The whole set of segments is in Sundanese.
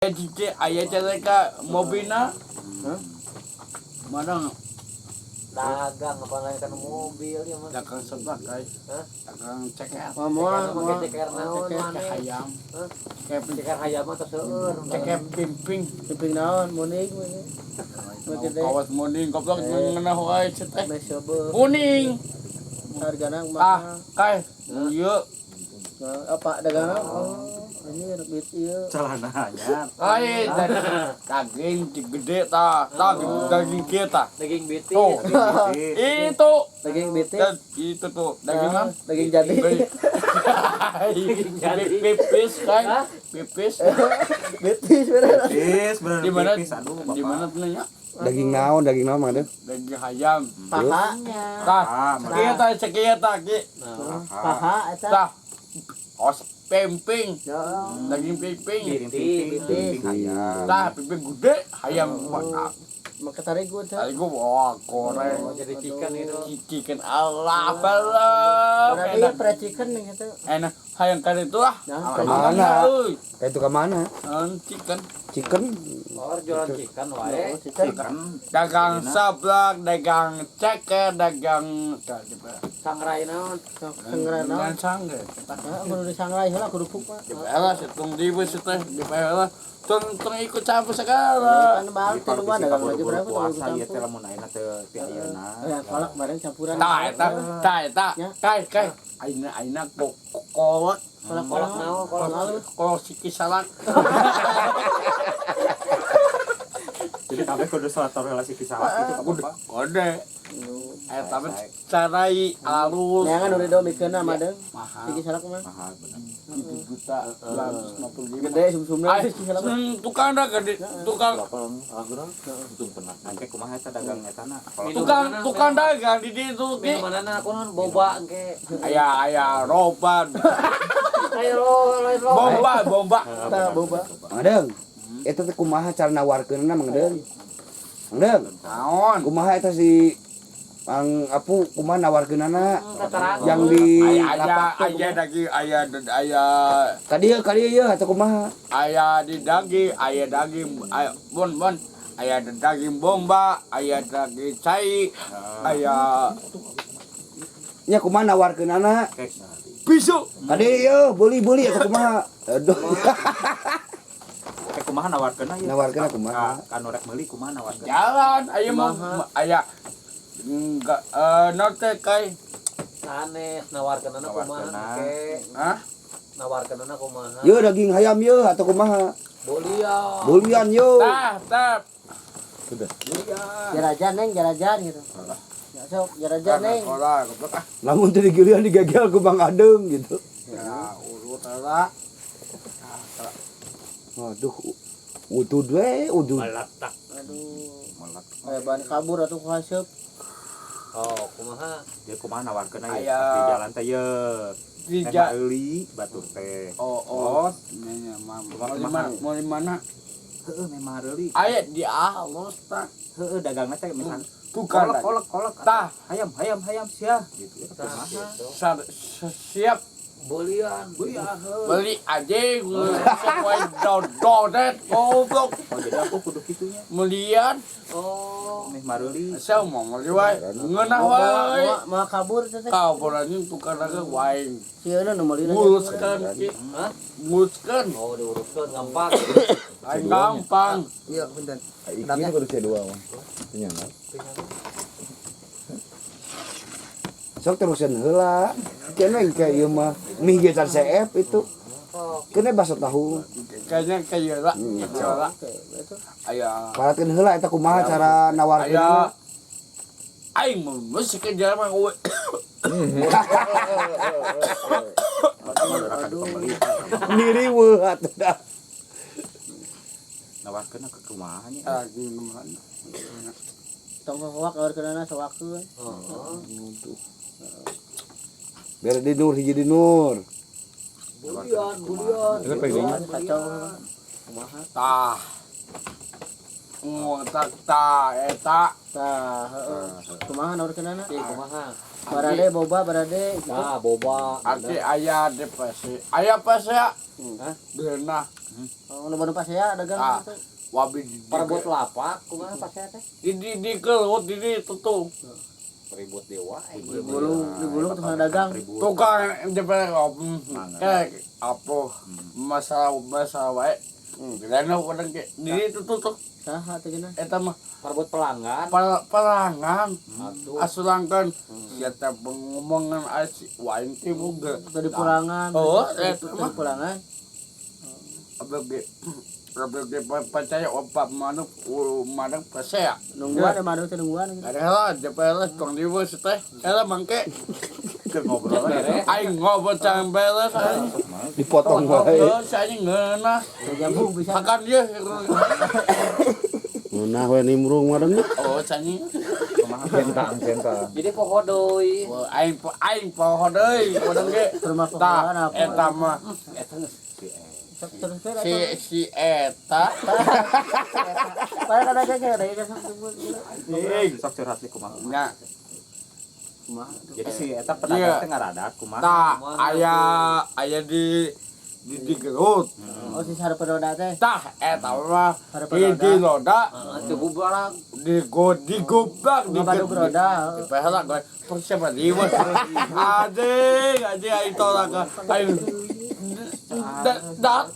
Cici aya celeka mobilna. Mana Dagang apa lain kan mobil ya mah. Dagang seblak, guys. Hah? Dagang ceker. Moal moal moal. Ceker naon Ceker. maneh? Hayam. Hah? Ceker. Ceker hayam mah tos seueur. Ceker pimping. Pimping naon muning muning. Gede. Kawas muning goblok ngeunah wae teh. Meh seubeuh. Kuning. Hargana Ah, mahal. kai. Ieu. Apa dagangna? Oh, ini duit ieu. Celana anyar. Lain daging gede tah, daging daging kieu tah. Daging betis. Tuh. Itu. Daging betis. Dan itu tuh daging Ah, apa? daging jadi. Daging pipis kan? Pipis. Betis bener. Pipis, bener Di mana? pipis, aduh Di bapak. mana tuh nya? Daging naon Mang Deung? Daging hayam. Paha. Tah, Ah, kieu tah cekieu tah ki. Paha eta. Tah. Os pimping, Ya. daging pimping. Piring pimping, pimping hayam. Tah, pimping gede hayam mantap. Make tarigu teh. Tadi gua wah goreng. Oh, jadi chicken itu. Chicken Allah balap. Berarti Enak. fried chicken gitu. Enak. Hayang kan itu ah. Nah, Kemana? Euy. Kayak itu ke mana? Chicken. Chicken. Oh, jualan chicken wae. Oh, chicken. Chicken. Dagang seblak, dagang ceker, dagang Sangrai naon? Sangrai naon? Dagang sangrai. Heeh, kudu disangrai heula kerupuk mah. Dibayalah setung di bus teh, dibayalah. Tong tong ikut campur segala. Kan balik tiluan dagang lagi Buru-buru berapa puasa kalau ieu teh lamun ayeuna teu ti ayeuna. Ya, kolak bareng campuran. Tah eta, tah eta. Ya. Kai kai. Aina aina kok kolak, Kolak Kolak naon? Kolak halus. Kolak siki salak. Jadi kabeh kudu salat relasi kisalat gitu ka bapak. Kode. Eta mah carai alus. Neangan udah do mikeun mah deung. Mahal. Siki salak mah. Mahal bener. 7 juta 255. Gede sumsumna Ay, siki salak mah. tukang dah gede, tukang Engke kumaha eta dagang eta na? tukang tukang dagang di ditu ki. Minumanana aku naon boba engke. Aya aya roban. Ayo lo, lain lo. Bomba, bomba. Tah boba. Mang Deung. Eta teh kumaha cara nawarkeunna Mang Deung? Mang Deung, Naon? kumaha eta si Mang Apu kumaha nawarkeunana yang di Aya aya lapak teh aya kumaha? daging aya aya Ka dieu ieu atau kumaha? aya di daging, aya daging aya bon bon aya ada daging bomba, aya daging cai, aya Nya kumaha nawarkeunana? bisu. Ka dieu ieu beuli-beuli atau kumaha? Aduh. Kayak kumaha nawarkeunna ieu? Nawarkeunna kumaha? Ka nu rek meuli kumaha nawarkeunna? Jalan aya mau aya enggak note kai. Sanes nawarkeunana kumaha Nawarkeunna. engke. Hah? Nawarkeunana kumaha? Yeuh daging hayam yeuh atau kumaha? Bolia. Beulian yeuh. Tah, tah. Jarajan neng, jarajan gitu. Ya sok jarajan neng. Sekolah, goblok ah. Lamun teu digeulian digagel ku Mang Adeung gitu. Ya, urut lah. Waduh, udud we, udud. Meletak. Aduh. Melek. Aya ban kabur atuh ku haseup. Oh, kumaha? Dia kumaha nawarkeunna ieu? Aya. Di jalan teh ieu. Teh Tiga. meuli batur teh. Oh, oh. Nya, nya, mau di mana? Mau di mana? Heeh, memang reuli. Aya di alus tah. Heeh, dagangna teh misal Tukang kolek kolek kolek. Tah. Hayam hayam hayam sia gitu. Tah, gitu. Siap Bolian. beli aja sesuai dododet goblok Oh, jadi aku kudu kitunya. melian Oh. Meh mareuli. saya mau beli wae ngeunah Mau wae mau kabur teh teh. kabur anjing tukang dagang wae Sieuna nu meuli. nguruskeun ki Hah? nguruskeun Oh, diuruskeun gampang. aing gampang Iya, punten. Iki kudu C2 mah. Nya. Sok terusan heula. Kena engke ieu mah mie ge can CF itu. Kena bakso tahu. Kayaknya kayak lah lah Oke, itu. aya Paratkeun heula eta kumaha cara aya nawarkeunna. aing mau musik ke jalan mah gue. Aduh. Niriweuh atuh dah. Nawarkeunna ke kumaha nya? Ah, gimana? Tong kowak nawarkeunana soakeun. Oh. Biar di nur hiji di nur. Bolian, bolian. Itu pegangnya. Kacau. Kumaha? Tah. Tak ta eta. Tah, heeh. Kumaha nawarkeunana? Ih, kumaha? Barade boba barade gitu. Nah, boba. Aki aya depresi. Aya pasea. Hah? Beunah. Oh, nu baru pasea dagang Ah. gitu. Wabi Perebut lapak kumaha pasea teh? Di kelut di tutup. Ribut dewa. Digulung, digulung tukang dagang. Tukang DPR kayak apa masalah masalah wae. Gimana orang ke di tutup Saha teh cenah? eta mah Perebut pelanggan. Perangan Aduh. asulangkan siapa pengomongan asi wain ti boga Tadi pulangan. Oh, tadi eta mah. pulangan. Abg abg percaya opat manuk manuk percaya. Nungguan emang teh nungguan gitu. Ada lah DPR tong diwes teh eta mangke Keur ngobrol aja. Aing ngobrol can beres aing. Dipotong wae. Oh, saya ngeunah. Teu jambung bisa. Hakan dia. Ngeunah we nimrung mah deung. Oh, saya Centang, centang. Jadi poho deui. Oh, aing aing poho deui urang ge. Rumah Tah, pohoan apa? eta mah Eta geus Sok terus we si si eta. Padahal kada kayak ada yang sok tunggu. Ih, sok curhat di kumaha. Nya, Kumaha? Jadi si eta pedagang Iya. teh ngaradak kumaha. tah aya aya di Garut. Oh, si sarepan roda teh. Tah eta mah Sarepan di di roda. roda teu gublak. di go di goblak di Ngabadug roda. Di pehala gue persiapan diwas. Anjing, anjing aing tolak. Aing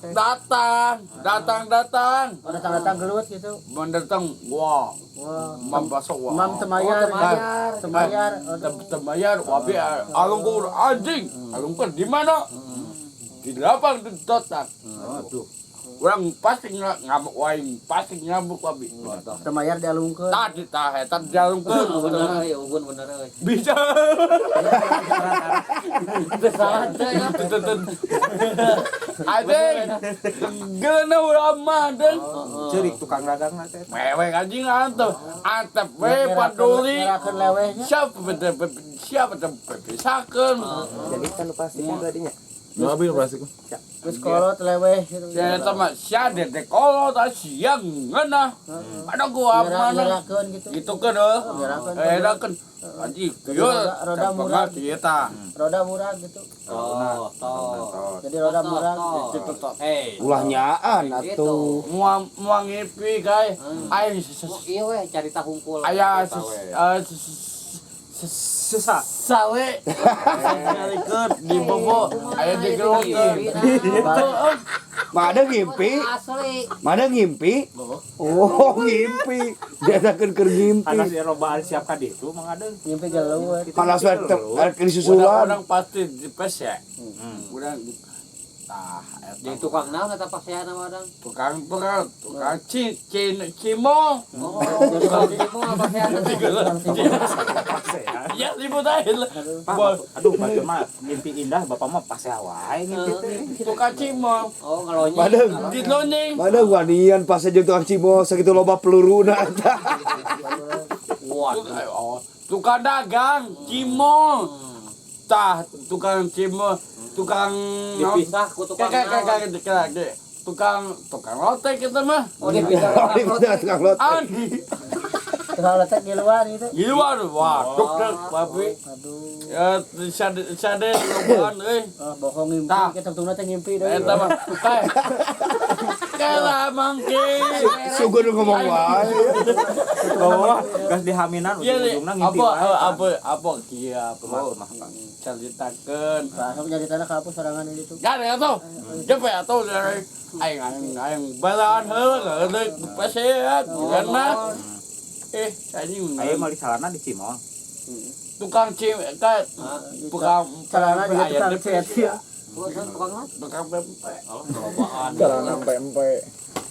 datang, datang, datang. Oh, datang-datang gelut gitu. Mendatang, wah, Wah. membasok wah. Mam temayar. Oh, temayar. Temayar. Oh, Temayar, wabi alungkur anjing, alungkur di mana? Di lapang di totak. Aduh. Orang pasti ngamuk waing, pasti ngamuk wabi. Temayar dialungkeun. Tadi tah eta dialungkeun. Bener euy, ugun bener euy. Bisa. Teu salah teh ya. Anjing. Geuna urang mah deung. Ceurik tukang dagang teh. Mewek anjing antep. Antep we paduli. Ngerakeun lewehnya. Siapa siapa teh bebesakeun. Jadi kan pasti kan tadinya. Mobil pasti. Geus kolot leweh gitu. Sia eta mah sia dede kolot ah, sia ngeunah. Ada gua mana Ngerakeun gitu. gitu kan heuh. Ngerakeun. Ngerakeun. Anjing, Jadi ieu roda murah. kieu tah. Roda murah gitu. Oh, toh. Jadi roda murah. Gitu toh. Hei. Ulah nyaan atuh. Moal moal ngipi kae. Aing Oh, iya weh carita hungkul. aya Susah. sawe nyarikeun di bobo aya di gerokeun. Mada ngimpi, Asli. mada ngimpi. Oh, ngimpi. Diadakeun keur ngimpi. Panas di robaan siap ka ditu Mang Adeung. Ngimpi gelut. Panas we teu keur disusulan. Orang pasti di pes ya. Urang tah eta Jeung tukang naon eta paseana mah dang? Tukang tukang tukang ci ci cimong. Oh, tukang cimol paseana teh. Ya ribut aja lah. Pak, aduh batur mah mimpi indah bapak mah pasea wae ngimpi teh. Tukang cimong Oh, ngelonyeng. Madeng. di lonceng. Mana wanian pas aja tukang cimol sakitu loba peluruna eta. Waduh. Oh, tukang dagang cimol. Tah tukang cimol, tukang Dipisah ku tukang Kayak kayak naon. kayak kayak tukang tukang lotek kita mah. Oh, dipisah Oh, tukang lotek. tukang lotek. Andi. Tukang letek ngiluan gitu. Gila wah, duk babi. Aduh. Ya sade sade lobaan euy. Oh, bohong ngimpi. Tah. Kita tunggu teh ngimpi deui. Eta mah. Kayak Kalah mangke. Sugan nu ngomong wae. Oh, gas dihaminan Iya, ujung-ujungna ngimpi apa wae. apa apa kieu apa Kumaha, kumaha. caritakeun. Tah, sok nyari tanah ka hapus sorangan ini tuh. Gak ada tuh. Jepe atuh dari aing aing aing balaan heula deui paseat karena anjing Aya meuli calana di Cimol. Tukang cim ka tukang Celana juga aya tukang di cet ya. Tukang naon? Tukang pempek. Oh, kelobaan. Celana empe-empe.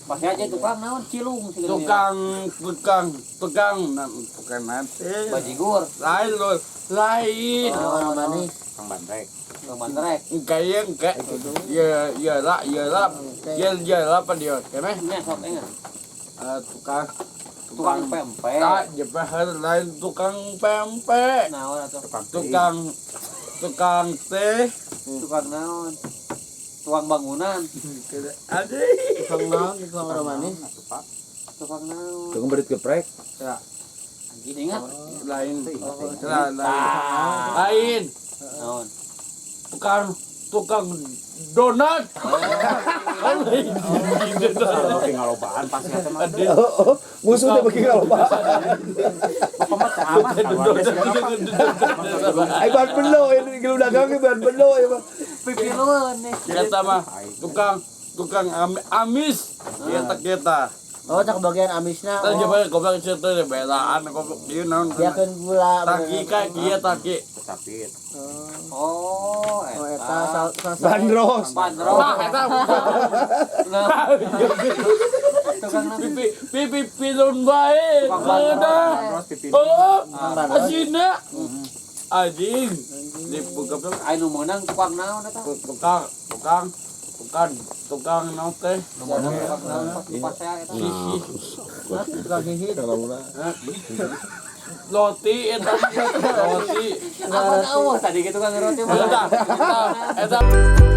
Pasti aja tukang naon cilung sih. Tukang tukang tukang tukang nanti. Bajigur. Lain lo lain. Orang manis. Tukang bandrek. Tukang bandrek. Kayak enggak. Ya ya lah ya lah. Ya ya lah apa dia? Kene? Nya sok ingat. Tukang Tukang pempek. Tak jebah lain tukang pempek. Naon atuh? Tukang tukang teh. Tukang naon? Tukang bangunan. Aduh. Tukang naon, tukang orang manis. Atuh, Pak. Tukang naon? Tukang berit geprek. Ingat lain. Lain. Lain. Naon? Tukang tukang donat. Lain. Beuki ngalobaan pasea teh mah. Oh, musuh teh beuki ngaloba. Bapak mah ceramah keluarga segala apa. Ai bahan belo ini geus dagang ge bahan belo ya mah. Pipiluan nih. Kita mah tukang tukang amis. Kita kita. Oh, tak bagian amisna. Tadi Oh, coba goblok cerita deh belaan goblok ieu naon. biarkeun gula. Taki ka kieu taki. Sapit. Oh, Oh, eta eta. Bandros. Bandros. Nah, eta. Nah, tukang naon? Pipi pipi pilun bae. Tukang Udah. Bandros pipi. Oh, Bandros. asina. Anjing. Di goblok Ai nu meunang tukang naon eta? tukang tukang tukang tukang naon teh? Nu meunang tukang naon pas pasea eta. Sisi. Tukang hihit. Roti eta roti. Apa tahu tadi gitu kan roti mah. Eta eta eta.